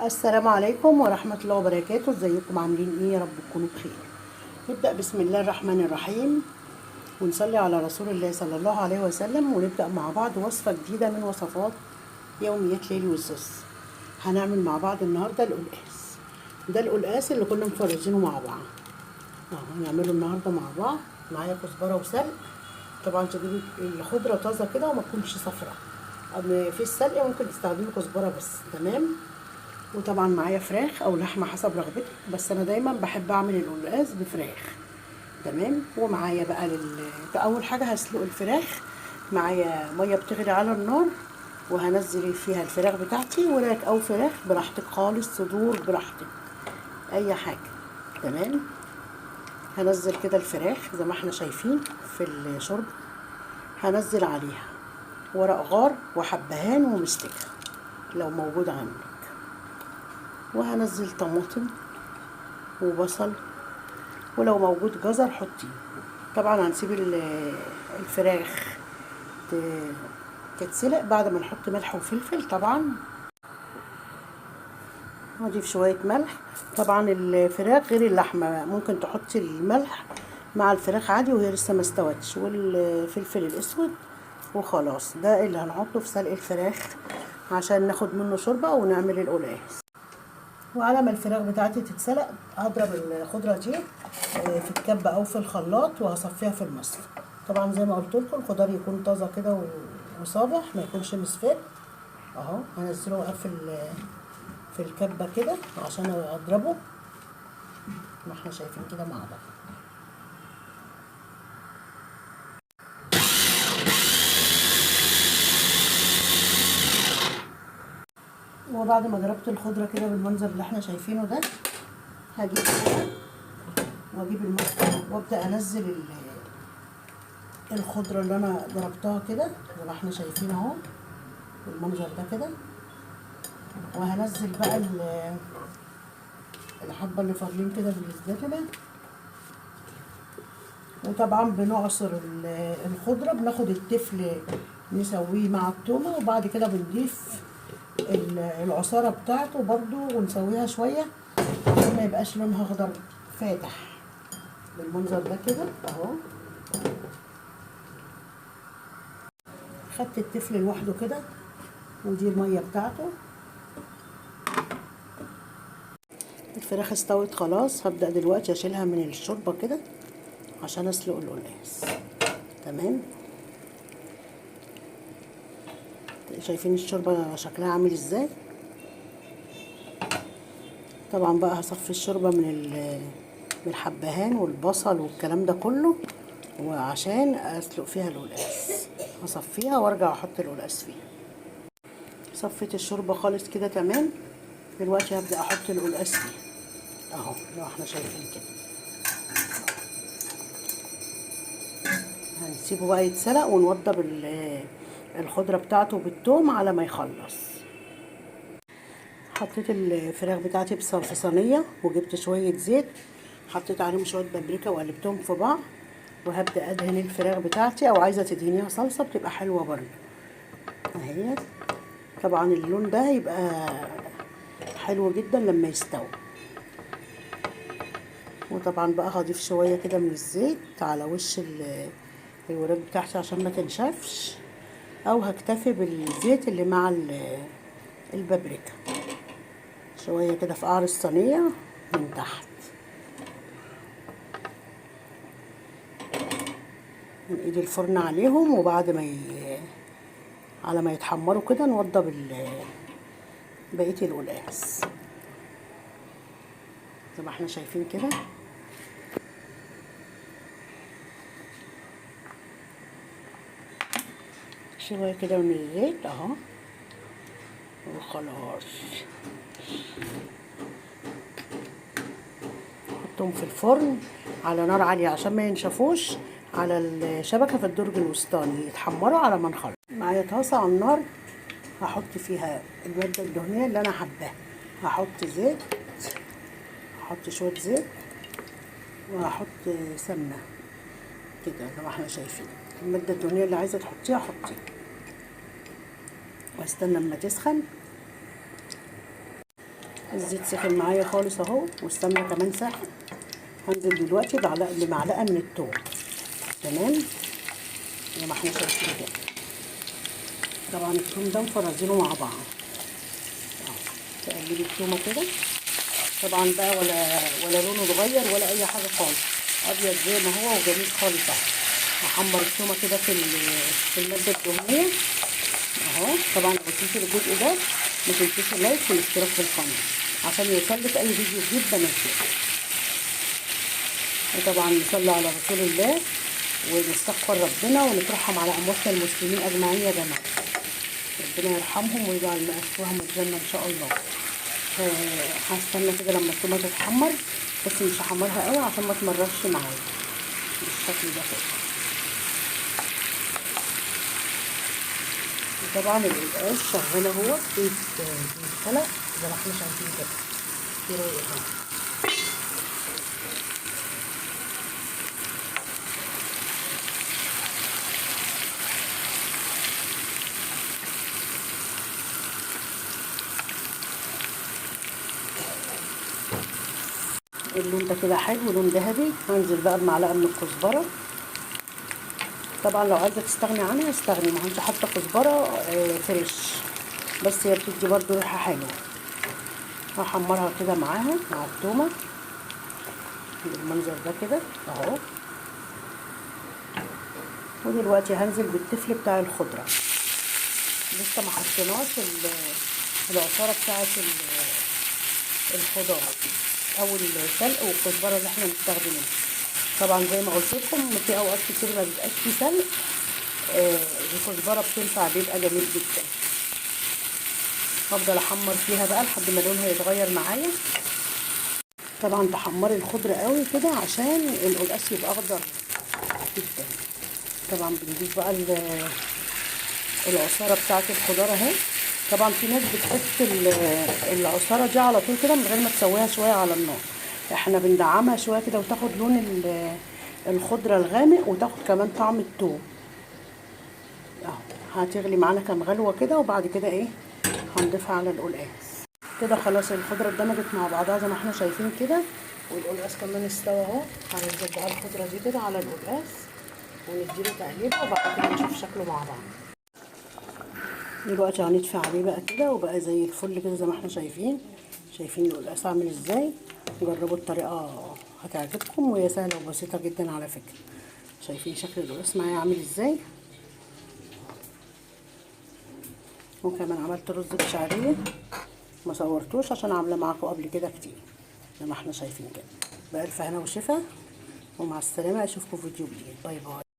السلام عليكم ورحمة الله وبركاته. ازيكم عاملين ايه؟ يا رب تكونوا بخير. نبدأ بسم الله الرحمن الرحيم ونصلي على رسول الله صلى الله عليه وسلم، ونبدأ مع بعض وصفة جديدة من وصفات يوميات ليلي والصوص. هنعمل مع بعض النهاردة القلقاس. ده القلقاس اللي كنا مفرزينه مع بعض، هنعمله النهاردة مع بعض. معايا كزبرة وسلق. طبعا تجيبي الخضرة طازة كده وما تكونش صفرة، في السلق ممكن تستخدمي كزبرة بس، تمام. وطبعا معايا فراخ او لحمه حسب رغبتك، بس انا دايما بحب اعمل القلقاس بفراخ، تمام. ومعايا بقى اول حاجة هسلق الفراخ. معايا مية بتغلي على النار وهنزل فيها الفراخ بتاعتي، وراك او فراخ براحتك خالص، صدور براحتك، اي حاجة، تمام. هنزل كده الفراخ زي ما احنا شايفين في الشوربة، هنزل عليها ورق غار وحبهان ومستكه لو موجود عندك، وهنزل طماطم وبصل، ولو موجود جزر حطيه. طبعا هنسيب الفراخ تتسلق بعد ما نحط ملح وفلفل. طبعا هضيف شوية ملح. طبعا الفراخ غير اللحمة، ممكن تحطي الملح مع الفراخ عادي وهي لسه ما استوتش، والفلفل الاسود، وخلاص. ده اللي هنحطه في سلق الفراخ عشان ناخد منه شوربة ونعمل القلقاس. وعلى ما الفراخ بتاعتي تتسلق هضرب الخضرة دي في الكبه او في الخلاط وهصفيها في المصفى. طبعا زي ما قلت لكم الخضار يكون طازة كده وصابح، ما يكونش مصفر. اهو هنزله بقى في الكبه كده عشان اضربه، ما احنا شايفين كده مع بعض. وبعد ما ضربت الخضرة كده بالمنظر اللي احنا شايفينه ده، هجيب واجيب المصفى وابدا انزل الخضرة اللي انا ضربتها كده زي ما احنا شايفين اهو بالمنظر ده كده. وهنزل بقى الحبة اللي فاضلين كده بالسباتولا. وطبعا بنعصر الخضرة، بناخد التفل نسويه مع التومه، وبعد كده بنضيف العصاره بتاعته برضو ونسويها شوية عشان ما يبقاش لونها اخضر فاتح بالمنظر ده كده اهو. خدت التفل لوحده كده، ودي المية بتاعته. الفراخ استوت خلاص. هبدأ دلوقتي اشيلها من الشوربة كده عشان اسلق القلقاس، تمام. شايفين الشوربة شكلها عامل ازاي؟ طبعا بقى هصفي الشوربة من الحبهان والبصل والكلام ده كله، وعشان اسلق فيها القلقاس هصفيها وارجع احط القلقاس فيها. صفيت الشوربة خالص كده، تمام. دلوقتي هبدأ احط القلقاس فيها اهو لو احنا شايفين كده. هنسيبه بقى يتسلق ونوضب الخضرة بتاعته بالثوم على ما يخلص. حطيت الفراخ بتاعتي في صينية، وجبت شوية زيت، حطيت عليهم شوية بابريكا وقلبتهم في بعض، وهبدأ ادهن الفراخ بتاعتي، او عايزة تدهنيها صلصة بتبقى حلوة برضه اهي. طبعا اللون ده هيبقى حلو جدا لما يستوي. وطبعا بقى هضيف شوية كده من الزيت على وش الوراك بتاعتي عشان ما تنشفش، او هكتفي بالزيت اللي مع البابريكا شوية كده في قعر الصينية من تحت. نقيد الفرن عليهم، وبعد ما على ما يتحمروا كده نوضب بقية القلقاس زي ما احنا شايفين كده. شوية كده من الزيت اهو، وخلاص حطهم في الفرن على نار عالية عشان ما ينشفوش، على الشبكة في الدرج الوسطاني يتحمروا على ما نخلص. معايا طاسة على النار هحط فيها المادة الدهنية اللي انا حباها. هحط زيت، هحط شوية زيت، وهحط سمنة كده زي ما احنا شايفين. المادة الدهنية اللي عايزة تحطيها حطيها، واستنى اما تسخن. الزيت سخن معايا خالص اهو، والسمنه كمان ساحت. هنزل دلوقتي بمعلقه من التوم، تمام زي ما احنا شايفين كده. طبعا التوم ده مفرزينه مع بعض اهو. تقلبي التومه كده، طبعا بقى ولا لونه اتغير ولا اي حاجة خالص، ابيض زي ما هو وجميل خالص اهو. هحمر التومه كده في المادة الدهنية اهو. طبعا لو وصلتي للجزء ده ما تنسيش ال like والاشتراك في القناة عشان يوصلك اي فيديو جديد بنزله. وطبعا نصلي على رسول الله ونستغفر ربنا ونترحم على امواتنا المسلمين اجمعين يا جماعة، ربنا يرحمهم ويجعل مأواهم الجنة ان شاء الله. هستنى كده لما التومه تتحمر، بس مش هحمرها قوي عشان ما تمررش معايا بالشكل ده كده. وطبعا القلقاس شغال اهو، بيتسلق زي ما احنا شايفين كده، في ريحه. اللون ده كده حلو، لون ذهبي. هنزل بقى بمعلقه من الكزبره. طبعا لو عايزه تستغني عنها استغني، ما هو انت حاطه كزبره فريش، بس هي بتدي برضو ريحه حلوة. هحمرها كده معاها مع التومه بالمنظر ده كده اهو. ودلوقتي هنزل بالتفل بتاع الخضرة، لسه ما حطيناش العصاره بتاعه الخضار او السلق والكزبره اللي احنا مستخدمينها. طبعا زي ما قلت لكم في اوقات كتير ما بيبقاش فيه سلق، الكزبره بتنفع، بيبقى جميل جدا. هفضل احمر فيها بقى لحد ما لونها يتغير معايا. طبعا تحمري الخضرة قوي كده عشان القلقاس يبقى اخضر جدا. طبعا بنضيف بقى العصاره بتاعه الخضار اهي. طبعا في ناس بتحط العصاره دي على طول كده من غير ما تسويها شوية على النار، احنا بندعمها شوية كده وتاخد لون الخضرة الغامق وتاخد كمان طعم التوم اهو. هتغلي معانا كام غلوه كده، وبعد كده ايه هنضيفها على القلقاس كده. خلاص الخضرة اندمجت مع بعضها زي ما احنا شايفين كده، والقلقاس كمان استوى اهو. هننزل بقى الخضرة دي كده على القلقاس ونديله تقليبه، وبعد كده نشوف شكله مع بعض. دلوقتي هنطفي عليه بقى كده، وبقى زي الفل كده زي ما احنا شايفين. شايفين القلقاس عامل ازاي؟ جربوا الطريقة هتعجبكم، وهي سهلة وبسيطة جدا على فكرة. شايفين شكل القلقاس معايا عامل ازاي؟ وكمان عملت رز بشعريه ما صورتوش عشان عامله معاكم قبل كده كتير زي ما احنا شايفين كده. بألف هنا وشفا، ومع السلامة. اشوفكم في فيديو جديد. bye bye.